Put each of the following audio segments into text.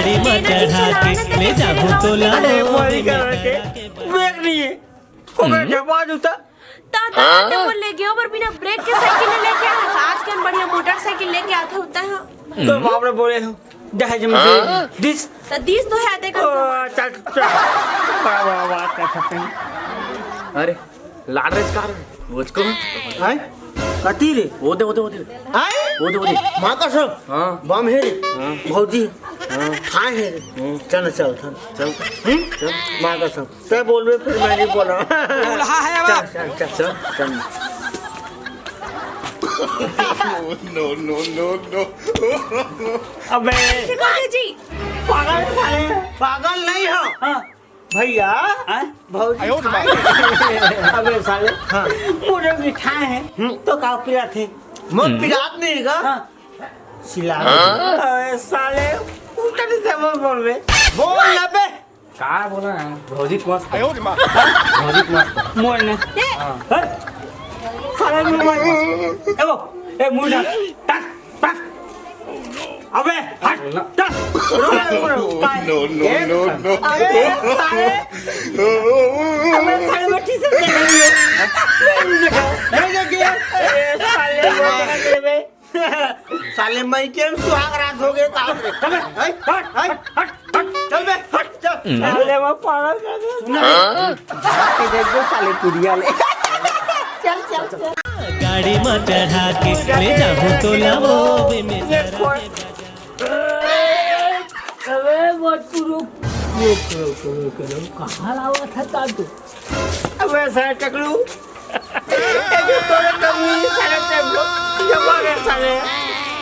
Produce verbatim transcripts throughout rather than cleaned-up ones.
गाड़ी में चढ़ा के ले जाहूं तोला। अरे, बोरी कलर के। ब्रेक नहीं है। ओकर झपा जूता। ता, ता, ते बोल ले गयो, पर बिना ब्रेक के साइकिल लेके आ। आज कन बढ़िया मोटरसाइकिल लेके आथे होता है। तो बाप रे बोले हो, दहेज में दे दिस। तो दिस तो है, देखो। ओ, चल, चल। वाह, वाह, वाह, क्या सकते हैं। अरे, लाड़ रे कार, मुझको। हैं? कती रे? वो दे, वो दे, वो दे। हैं? वो दे, वो दे। माँ कसम। हाँ। बम हे रे। हाँ। भौजी। हाँ। खाए हे रे। हाँ। चल, चल, चल। चल। हम्म? चल। माँ कसम। तै बोलबे, फिर मैं नहीं बोला। दूल्हा है अब। चल, चल, चल। चल, चल। No, no, no, no। अबे। शिखर जी। पागल साले, पागल नहीं हो। हाँ। भैया, हाँ? भौजी आयो रे खाए। अबे साले, हाँ। मोरे मिठाए हैं, हम्म। तो का पिलाथे? मोर हम्म। पिलात नहीं का? हाँ। सिला। अबे साले, उल्टा से मत बोल बे। बोल ना बे। का बोला है? भौजी के मस्त। आयो रे माँ। भौजी के मस्त। मोर ने। हाँ। हट। साले मोर ने। ए वो, ए मुंह ढक। टक, टक। अबे, हट। टक। रो, रो, रो, रो। No, no, no, no। अबे, साले। अबे, साले, मैं किसे देख रही हूँ? नहीं देखा। नहीं देखी है? अरे, साले, वो देख रहे बे। साले, मैं के सुहाग रात हो गए, ताप रे। चल बे, हट, हट, हट, हट, हट, चल बे, हट, चल। साले, वो पागल कर दे। सुन ना। जाके देख दो, साले, कुड़िया ले। चल, चल, चल। गाड़ी में चढ़ा के ले जाहूं तोला वो बे में ये खोल। अबे, मत रुक। ये करो, करो, करो। कहाँ लावा था तार तू? अबे, साले टकलू। ये जो तोरे कमी, साले टकलू। ये मारे, साले।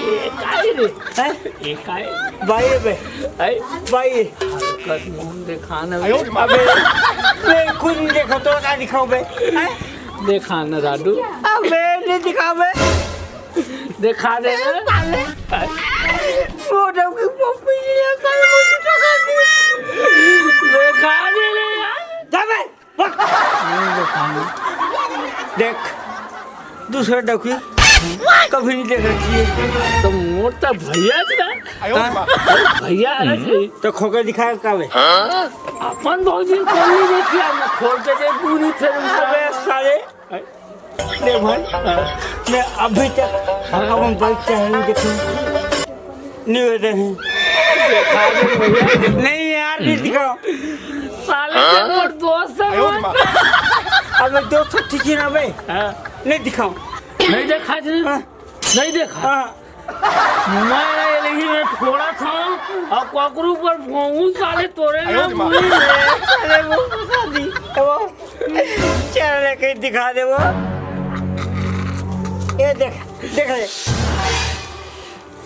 ये काय रे? हैं? ये काय? भाई बे। हैं? भाई। हरकत मुंह दिखाना बे। अबे, मैं खुद नहीं देखा, तो क्या दिखाऊं बे? हैं? दिखाना दादू। अबे, नहीं दिखा बे। दिखा दे। साले। वो डौकी पप्पी है, साले, वो तो दिखा दे। दिखा दे रे यार। जा बे। नहीं दिखाना। देख, दूसरा डौकी कभी नहीं देख रखी है। तो मोटा भैया जी ना। हाँ? भैया है ना जी। तो खोके दिखाए का बे? अपन भौजी खोल नहीं देखी, हमने खोल के दे पूरी फिर। अबे साले। ले भाई, मैं अभी तक अपन बाइक चाहे नहीं देखे। नहीं होते हैं। नहीं यार, नहीं दिखाओ। साले के मोर दोस्त है वो। अबे दोस्त ठीक है ना बे? हाँ। नहीं दिखाओ। नहीं देखा जी। हाँ। नहीं देखा। हाँ। मैं एलही में फोड़ा था और कोकरू पर भोंगू साले तोरे ना मुड़ी में। अरे वो शादी, वो चल रे, कहीं दिखा दे वो। ये देख, देख रे।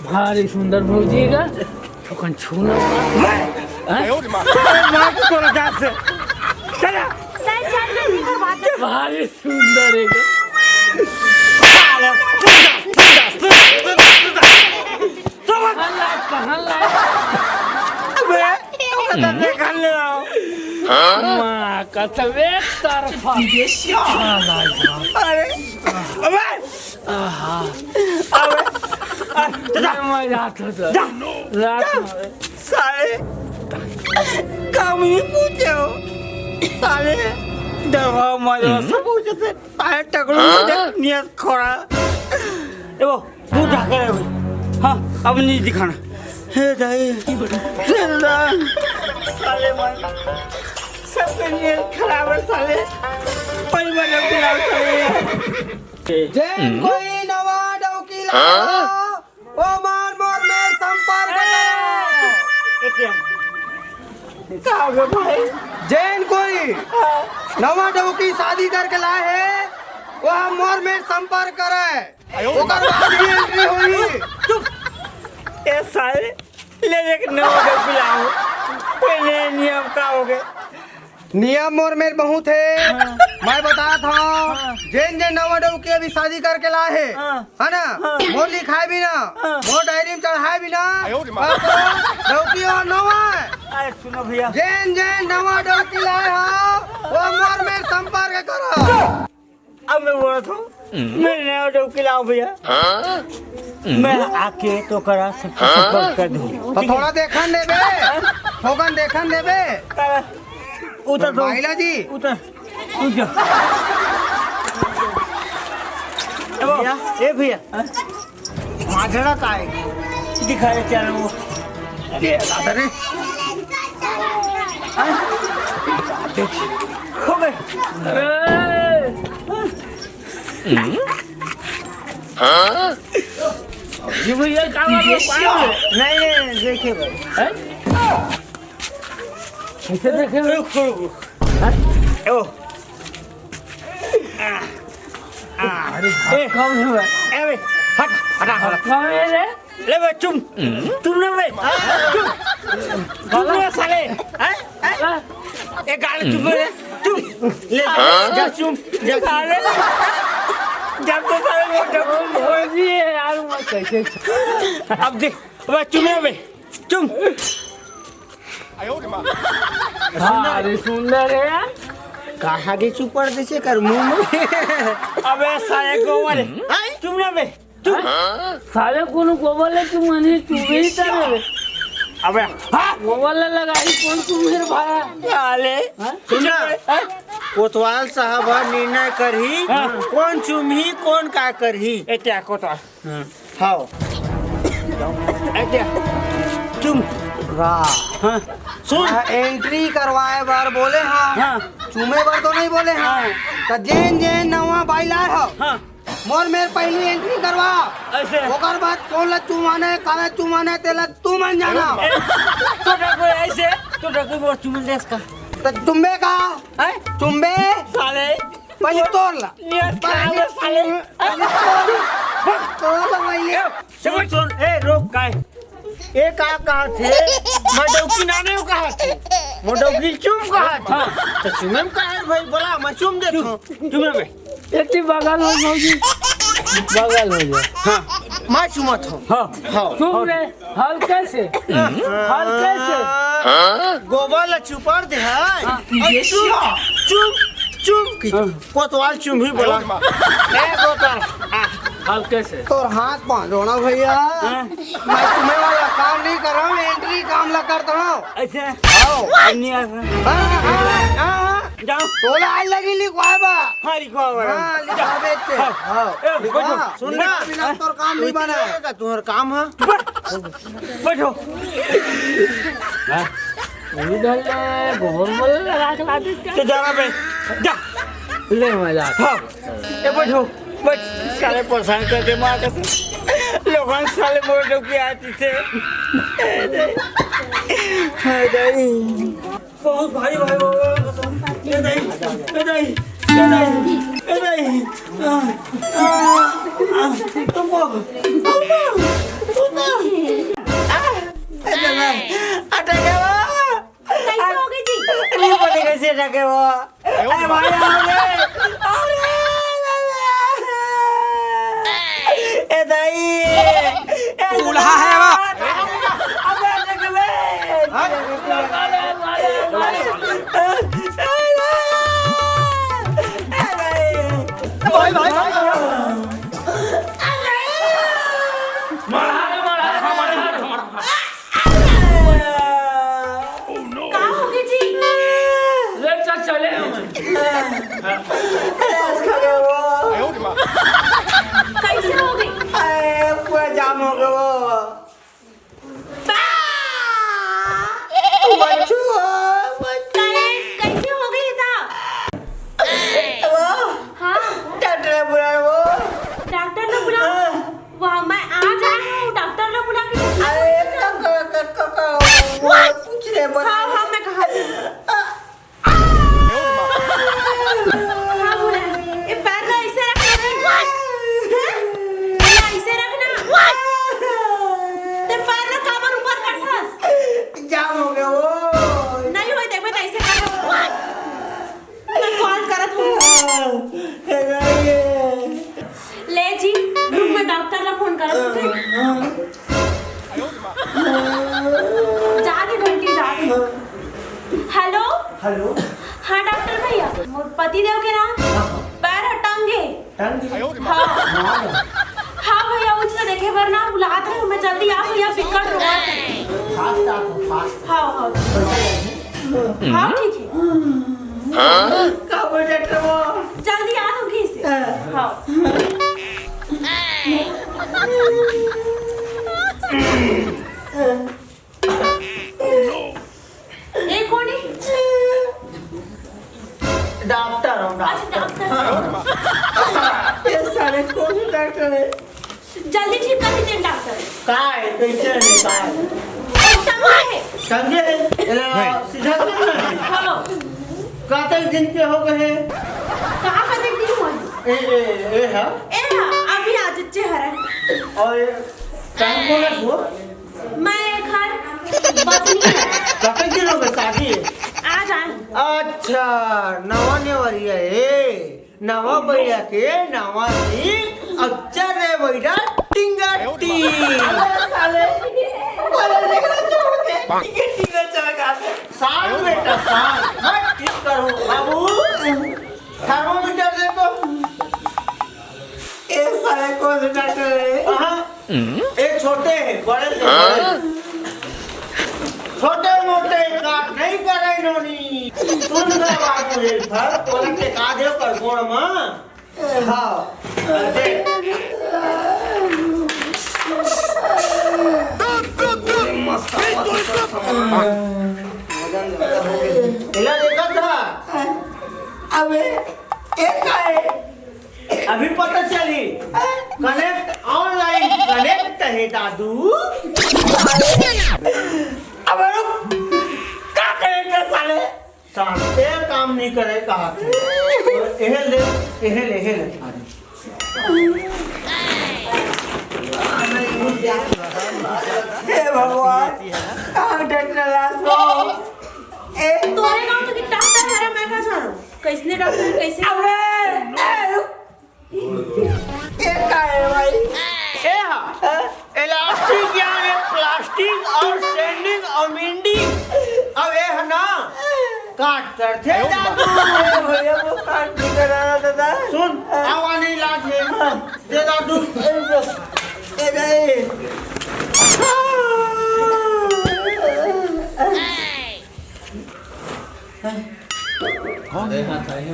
भारी सुंदर भौजी का, थोकन छू ना। मैं? हाँ? मार के तोरा जान से। चला। नहीं, चल, नहीं, नहीं, बात है। भारी सुंदर है। साला, सुंदर, सुंदर, सुंदर, सुंदर। कहाँ लाए, कहाँ लाए? अबे, ओकर तो देखा ले आओ। माँ का तो एक तरफा। अरे, अबे। आहा। अबे, आ, जा। मैं जाता था। जा। रात में। साले, काम नहीं पूछे हो। साले, दवा मरवा सब पूछे थे। साले, टकलू को देख, नियत खोरा। ए वो, मुंह ढाके रहे भाई। हाँ, अब नहीं दिखाना। हे दाई, हे दाई। साले मार। सबके नियत खराब है साले। परिवार में खराब साले। जेन कोई नवा डौकी लाए हो, वो मोर मोर में संपर्क करो। का हो गया भाई? जेन कोई नवा डौकी शादी करके लाए है, वो मोर में संपर्क करे। ओकर बाद ही एंट्री होई। चुप। ए साले, ले एक नवा डौकी लाओ। पहले नियम का हो गए? नियम मोर मेर बहुत है। हाँ। मैं बता था, हाँ। जेन जेन नवा डौकी अभी शादी करके लाए है, हाँ। है ना? हाँ। मोर लिखाए भी ना, हाँ। मोर डायरी में चढ़ाए भी ना, आयो रे माँ। बाप रे, डौकी और नवा है। अरे सुनो भैया। जेन जेन नवा डौकी लाए हो, वो मोर मेर संपर्क करो। अब मैं बोला था, मैं नया डौकी लाओ भैया। मैं आके तो करा सब संपर्क कर दूँ। तो थोड़ा देखन देबे, थोकन देखन देबे। उतर तो। महिला जी। उतर, उतर। ए भैया, ए भैया। माजरा का है? दिखा दे चल वो। अरे दादा रे। हो गए। ये भैया क्या बात है? नहीं, नहीं, देखिए भाई। हैं? कैसे देखे? रुक, रुक, रुक। हैं? ए, ओ। आ, आ। अरे, ए, कौन है भाई? ए, बे, हट, हटा, हटा। कौन है रे? ले बे, चुम। चुम ना बे। चुम। चुम ना साले। हैं? हैं? ए, गाल चुम रे। चुम। ले, जा चुम। जा चुम। साले। जब तो साले वो जब बोल दिए यार, मैं कैसे अब देख, बे, चुम ना बे। चुम। हाँ, अरे सुंदर है यार। कहाँ के चुपर देसे कर मुंह में? अबे साले गोबर। हैं? चुम ना बे। चुम। साले कोनो गोबर ले चुम नहीं, चुम ही तर रे। अबे हाँ। गोबर ले लगाई कौन चुम मेरे भाई? साले। हाँ? सुन ना। हैं? कोतवाल साहब ह निर्णय करही, हाँ। कौन चुमही, कौन का करही। ए, क्या कोतवाल? हाँ। हाव। ए, क्या? चुम। वाह। हाँ। सुन। हाँ, entry करवाए बर बोले हाँ। हाँ। चूमे बर तो नहीं बोले हाँ। हाँ। त जेन जेन नवा बाई लाए हो। हाँ। मोर मेर पहली entry करवा। ऐसे। ओकर बाद कौन ला चुमाने, काला चुमाने, तेला तू मन जाना। ए, तो डकू ऐसे, तो डकू मोर चुमन देस का। त चुम्बे का? हैं? चुम्बे? साले। पहले तोर ला। नियत खराब है साले। पहले तोर ला। तोर ला पहले। ए, सुन, सुन, ए, रोक, काय? ए, का कहा थे? मैं डौकी नाने को कहा थे। वो डौकी चुम कहा थे। हाँ। तो चुमे में कहा है भाई, बोला, मैं चुम देता हूँ। चुमे में। इतनी बगल हो भौजी। बगल हो जा। हाँ, मैं चुमत हूँ। हाँ। हाँ। चुम रे, हल्के से। हल्के से। गोबर ला चुपर दे है। हाँ। और चुम, चुम, चुम की। हाँ। कोतवाल चुम ही बोला। ए, कोतवाल। हाँ। हल्के से। तोर हाथ पाँव जोड़ा भैया। हाँ। मैं तुम्हें वाला काम नहीं कर रहा हूँ, entry काम ला करता हूँ। अच्छा। आओ। अब नहीं आ रहा। हाँ, हाँ, हाँ, हाँ। जाओ। तोला आज लगी लिखवाए बा। हाँ, लिखवाए बा। हाँ, लिखवाए बे। हाँ। हाँ। ए, लिखवा। बैठो। सुन ना। बिना तोर काम नहीं बना है। का तुम्हारा काम है? बैठो। हाँ? उधर ले, गोबर बोले लगा के लाते क्या? तो जाना बे, जा। ले, मैं जाता। हाँ। ए, बैठो, बैठ। साले परेशान कर दे माँ कसम। लोगन साले मोर डौकी आती से। हाय दाई। बहुत भारी, भारी, भारी, भारी कसम। ए दाई, ए दाई, ए दाई, ए दाई। आ, आ, आ, तुमको, तुमको, तुमको। आ, ए दाई, अटक गया। कैसे हो गई जी? नहीं पता कैसे अटक गया वो। अरे भाई, आओ रे, आओ रे, ए दाई। ए दूल्हा है वो। अबे, अबे, अबे। हाँ? भाई, भाई, भाई। का होगे जी? ले चल, चले हम। कैसे हो गई? अरे, पूरा जाम हो गया वो। बा! बच्चू, बच्चू। अरे, कैसे हो गई था? वो, हाँ। डॉक्टर बुलाओ। डॉक्टर ने बुलाओ? हाँ। वाह, मैं आ जा रही हूँ, डॉक्टर ने बुला के। अरे, क-, क-, क-, क-, क-, वो पूछ ले, बता। हाँ, हाँ, मैं कहा। हाँ, बोला। ये पैर ना ऐसे रखना रे। हैं? ये ऐसे रखना। ते पैर ना काबर ऊपर कर दस। जाम हो गया वो। नहीं होय, देख, मैं तो ऐसे कर। मैं कॉल करत हूँ। ले जी, रुक, मैं डॉक्टर ला फोन करत हूँ, ठीक? जा दे घंटी, जा दे। हेलो। हेलो। हाँ डॉक्टर भैया, मोर पति देव के ना पैर ह टंगे। टंगे? हाँ। हाँ। हाँ भैया, उठ के देखे बर ना बुलात रहे, मैं जल्दी आ भैया, बिकट रोवत हे। फास्ट आ तो फास्ट। हाँ, हाँ। हाँ, ठीक है। का बोल डॉक्टर वो? जल्दी आ तो कैसे? हाँ। हाँ। ए, कोन हे? डॉक्टर हूँ, अच्छा, डॉक्टर। डॉक्टर। ये साले कौन से डॉक्टर है? जल्दी ठीक कर दीजिए डॉक्टर। का है? कैसे है? का है? एक टंगा है। टंगे है? एला नहीं। सीधा करना है? हाँ। कतक दिन के हो गए हैं? कहाँ कतक दिन हो गए? ए, ए, ए, हाँ? ए, हाँ, अभी आज अच्छे हरा। और टाइम बोला हुआ? मैं घर बदली है। कतक दिन हो गए शादी? आज, आज। अच्छा, नवा नेवरिया है। नवा बइरा के नवा सिंग, अच्छा रे बइरा टिंगा टिंग। अबे साले, बोले देख रहा छोड़ के, टिंगा टिंगा चला गा। साल बेटा, साल। मैं ठीक करूँ, बाबू। थर्मोमीटर दे तो। ए साले, कौन से डॉक्टर है? हाँ। ए छोटे है, बड़े से बड़े। छोटे मोटे का नहीं करे नोनी। सुन ना बाबू, एक बार तोला टेका दे कर गोड़ मा। हाँ। दे। इला देखा था। अबे, एक का है? अभी पता चली। कनेक्ट, ऑनलाइन कनेक्ट है दादू। अबे रुक, का कनेक्ट है साले? साले काम नहीं करे कहा थे। एहे ले, एहे ले, एहे ले। हे भगवान, कहाँ डॉक्टर लाश हो? ए, तोरे गाँव के डॉक्टर हरे, मैं का जानूँ? कैसने डॉक्टर, कैसे? अबे, ए, ये का है भाई? ए हा, इलास्टिक याने प्लास्टिक और सेंडिंग और मेंडिंग। अब ए हा ना, काट करथे दादू। ए भैया, वो काट नहीं करा रहा दादा। सुन, आवा नहीं लागे। दे दादू। ए भाई।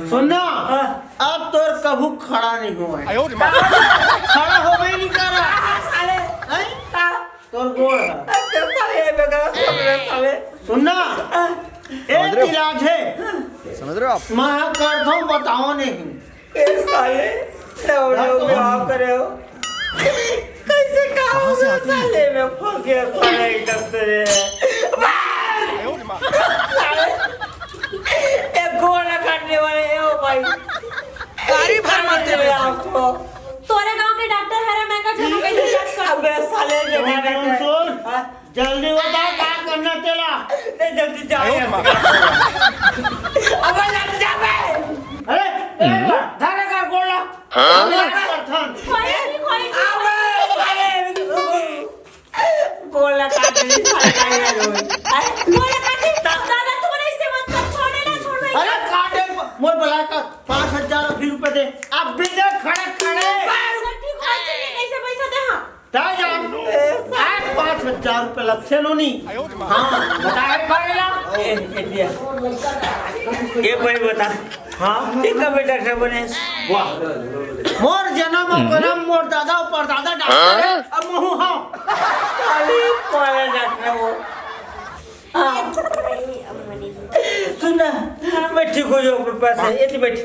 सुन ना, हाँ। अब तोर कभू खड़ा नहीं होए। खड़ा होबे नहीं करा। साले, हैं? का? तोर गोड़ है। अरे साले, ये बेकार सब रे साले। सुन ना, हाँ। एक इलाज है। समझ रहे हो आप? मैं करता हूँ, बताओ नहीं। ए साले, लौड़े हो, क्या करे हो? कैसे, कहाँ हो गया साले? मैं फंस गया साले एकदम से रे। साले, एक गोड़ काटने वाले हैं, ओ भाई। गाड़ी भर मत दे आपको। तोरे गांव के डॉक्टर हरे, मैं का जानूं कैसे इलाज करूं? अबे साले, ये सुन, सुन, सुन। हाँ? जल्दी बता, का करना तेला? नहीं, जल्दी जा। अबे, जल्दी जा बे। अरे, एक बार, धारे का गोला। हाँ? अबे, प्रथम। खोए नहीं, खोए नहीं। अबे, साले। गोला काट दी, साले, का यार होई। अरे, गोला काट दी। दादा, तू बड़ा इससे मत कर, छोड़े ना, छोड़ भाई। अरे, काटे, मोर बला का पाँच हजार अभी रुपए दे। अब भी दे, खड़े, खड़े। ठीक हो, चलिए, कैसे पैसा दे, हाँ। ता जा। आज पाँच हजार रुपए लगथे नोनी। हाँ, बता, है पागला? ए, ए, दिया। ये भाई बता। हाँ? ये कब डॉक्टर बने? वाह। मोर जन्म और करम, मोर दादा और परदादा डॉक्टर है, अब महू हाँ। अरे, पागल डॉक्टर वो। हाँ। सुन ना, मैं ठीक हो जाऊँ, अपने पास है, ये तो बैठ।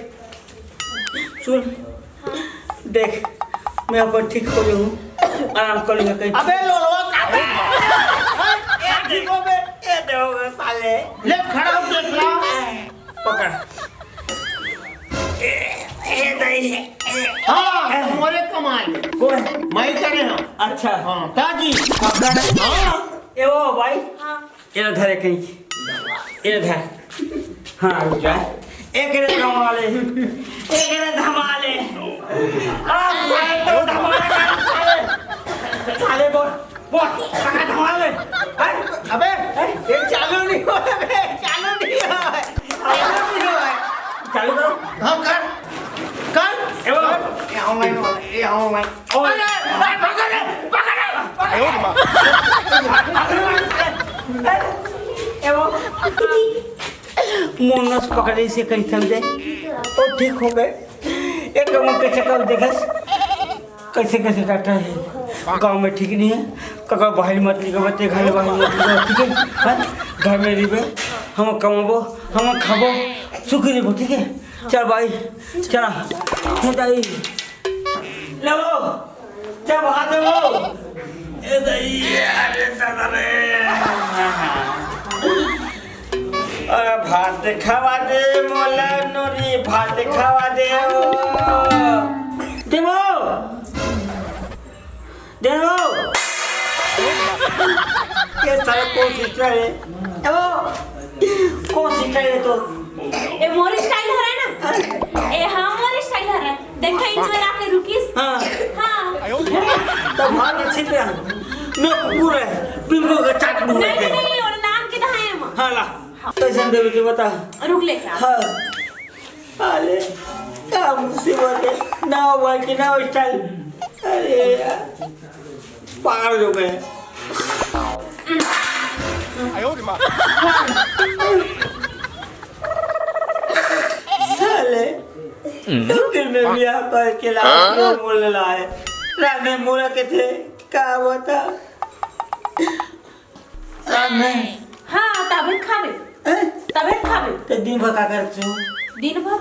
सुन, देख, मैं अपन ठीक हो जाऊँ, आराम कर लूँगा कहीं। अबे लोलवा का बे? ए, ठीक हो बे? ए, दे हो बे, साले। ले, खड़ा हो, देख ला। पकड़। ए, ए, दई, ए। हाँ, मोरे कमाल। वो है। मैं ही करे हूँ। अच्छा। हाँ, ताजी। पकड़। हाँ। ए, वो भाई। हाँ। ये धरे कहीं। ये धर। हाँ, रुक जा। एक रे धमाले। एक रे धमाले। आ, साले तो धमाले कर, साले। साले बोल, बोल, कहाँ धमाले? हैं? अबे, ये चालू नहीं हो रहा बे, चालू नहीं हो रहा है। चालू नहीं हो रहा है। चालू करो। हाँ, कर। कर। ये बोलो। ये online वाला, ये online। ओ। अरे, भाई, भाई, ए वो, मोनस पकड़े से कहीं समझे, ओ ठीक हो गए। एक कमर के चक्कर देखस, कैसे कैसे डॉक्टर है गांव में, ठीक नहीं है। कका बाहर मत निकल, बच्चे घर बाहर मत निकल, ठीक है? हाँ? घर में रहिबे, हम कमाबो, हम खाबो, सुखी रहिबो, ठीक है? चल भाई, चला, हो जाई। ले वो, जब हाथ में वो, ए दइया रे दादा रे। अरे भात खावा दे मोला नोरी, भात खावा दे ओ। देवो, देवो। ये साला कौन सिस्टर है? ओ, कौन सिस्टर है तो? ए मोर स्टाइल हरे ना? ए हाँ, मोर स्टाइल हरे। देखा, इंच में आके रुकिस। हाँ। हाँ। तो भाग अच्छी पे आ। मैं कुकुर है, बिल्कुल का चाट दूंगा नहीं, इसे। नहीं, और नाम के तो है हम। हाँ ला। हाँ। कैसे देवे के बता? रुक ले क्या? हाँ। अरे, क्या मुसीबत है? ना भाई की ना स्टाइल। अरे यार, पागल हो गए। साले, तू दिल में भी आप पर के लाओ, क्यों बोल रहा है? रात में मोरा के थे, क्या बता? रात में? हाँ, तबे खाबे। हैं? तबे खाबे। ते दिन भर का करत हूँ? दिन भर?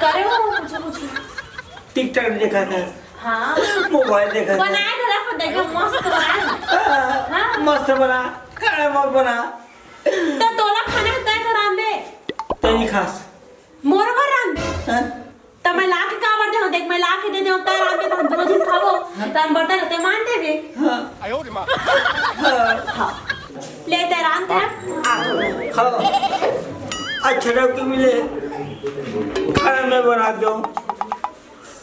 करे हो कुछ, कुछ। TikTok देखा था। हाँ। मोबाइल देखा था। बनाए घर पर देखो, मस्त बनाए। हाँ, हाँ। मस्त बना, खाना मत बना। तो तोला खाना तय करा दे। तय नहीं खास। मोर घर रांध दे। हाँ? त मैं ला के काबर देहूं? देख, मैं ला के दे देहूं, त रांध दे, त हम दोनों झन खाबो। त हम बर्तन ते मान देबे। हाँ। हाँ। ले, ते रांध दे, आ तो। हाँ। अच्छा, डॉक्टर मिले। खाना मैं बना दूं।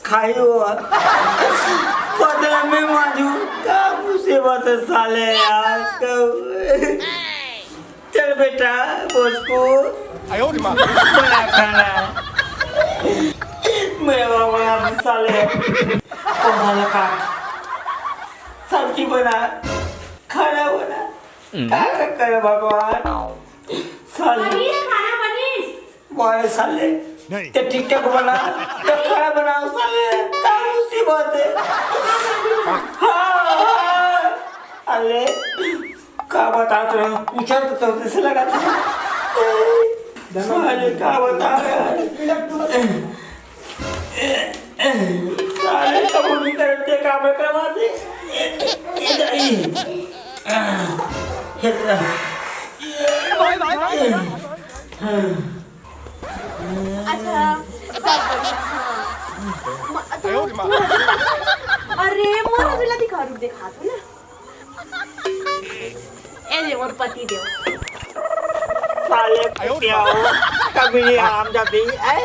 खाई हुआ। बर्तन मैं मांजू। का मुसीबत है साले यार। चल बेटा, बोसको। बना खाना। मैं बाबा साले। पौधा लगा। सब्जी बना। खाना बना। का करे भगवान? साले। बनिस, खाना बनिस। वाह साले। नहीं। ते TikTok बना। ते खाना बनाओ साले। का मुसीबत है? हाँ, हाँ। अरे। का बता तो रहा हूँ, पूछा तो तुमसे लगा था। साले का बता रहा है? साले कबूल नहीं करते, काम करवा दे। अच्छा, सब बढ़िया, हाँ। म-, तो, अरे, मोर हसबैंड ला दिखा, रुक, दिखा तू ना। ए ले मोर पति देव। साले कुतिया हो, कभी नहीं आराम जाती है।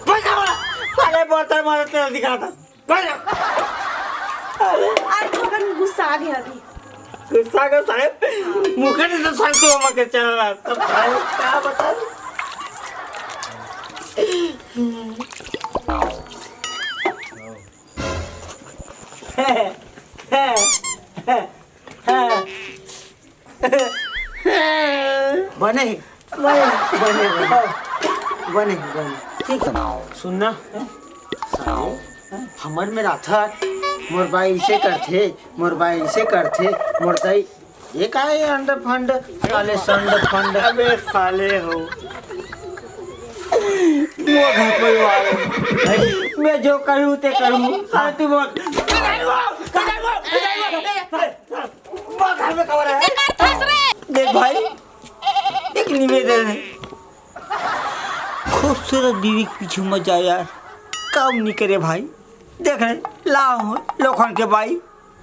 बस अब, साले बर्तन मारते दिखाता। बस अब। अरे। आज तो अपन गुस्सा आ गया अभी। गुस्सा का साले, मुखर ने तो साले को मत चल रहा। तब भाई, क्या बता? बने हे, बने, बने, बने, बने, बने, ठीक है। सुनना, साले, हमर में राथा, मोर बाई इसे करथे, मोर बाई इसे करथे, मोर दाई, ये का है अंड फंड, साले संड फंड। अबे साले हो, वो घर परिवार है, मैं जो करूँ ते करूँ, साले तू बोल। वो घर में कवर है। देख भाई, एक निवेदन है, खूबसूरत बीवी के पीछे मत जाओ यार, काम नहीं करे भाई। देख रहे, लाओ लोखन के बाई,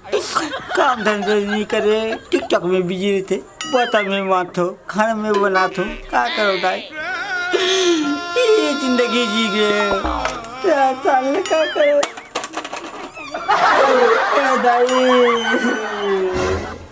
काम धंधा नहीं करे, TikTok में बिजी रहते, बर्तन में माथो, खाना में बनाथो, का करो दाई? ये जिंदगी जी गए, क्या साले का करो? ए दाई।